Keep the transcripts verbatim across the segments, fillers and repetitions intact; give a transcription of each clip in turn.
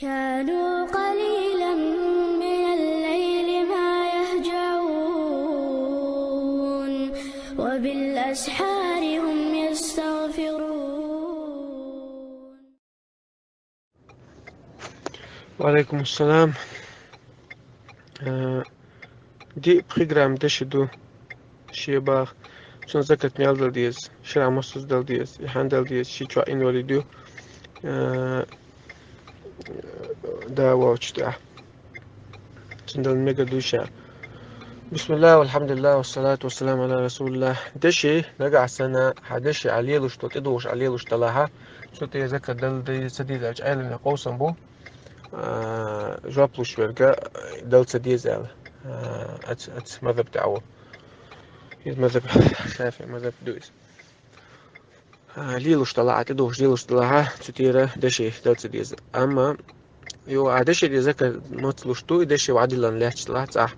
كانوا قليلا من الليل ما يهجعون، وبالأسحار هم يستغفرون. وعليكم السلام. Э, диъ пхи грамм деши ду, ши бах. Цун закат мел дала деза, шира мосуз дала деза, и хьан дала деза, ши чоа инвалид ю. Э, да, вовчу тӀехь. Цун дала мега дуй ша. بسم الله والحمد لله والصلاة والسلام على رسول الله. Деши, нагахь санна, хьан деши Ӏа лелаш долу, тӀедогӀуш Ӏа лелаш далахьа, цу тӀе закат дала деза, ца деза аьлча, Ӏеламнаха къовсам бу. А, жоп луш верга дала ца деза аьлла. А, ац, ац мазхаб тӀехь ву. Иза мазхаб, ШафиӀи мазхаб ду иза. А, лелаш далахьа, тӀедогӀуш лелаш далахьа, цу тӀера деши дала ца деза. Амма, йо, а деши де закат маца луш ду, и деши вадилан лаьтташ далахьа цӀахь.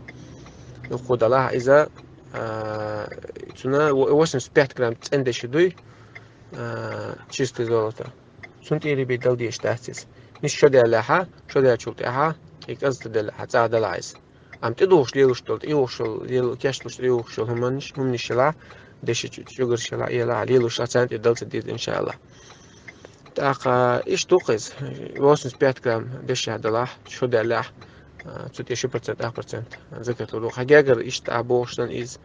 Дуккха далахьа иза, а, цуна во-, восемьдесят пять грамм цӀена деши дуй, а, чистое золото. Цун тӀера бен дала дезаш дац иза. Нис шо даьллехьа, шо даьллачул тӀаьхьа, и кӀезиг деллехьа, цӀа далахьа иза. Амма тӀедогӀуш лелаш долу, тӀейогӀуш йолу, лела-, кечлуш тӀейогӀуш йолу хӀуманаш, хӀуманаш елахь, деши чу-, чуьгарш елахь, елахь, лелаш а царна тӀе дала ца деза, иншааллахь. ТӀаккха иштта ду-кх иза, восемьдесят пять грамм деши далахь, шо даьллехь, а, цу тӀе ши процент, ах процент закат лур ду. Хьан гергара иштта а бохуш санна иза,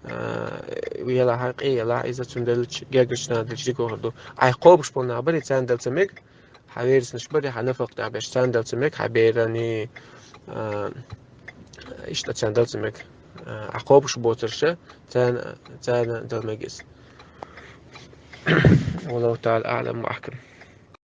а, елахь, къе елахь, иза цунна деллачу гергарчу нана деллачу дика хир ду. Айхьа кхобуш болу нах барий, царна дала ца мега, хьан вераснаш барий, хьан нафакъ тӀехь беш, царна дала ца мега, хьан бераний, а, иштта царна дала ца мега, а, кхобуш боцурша, царна, царна дала мега иза. والله تعالى أعلم وأحكم.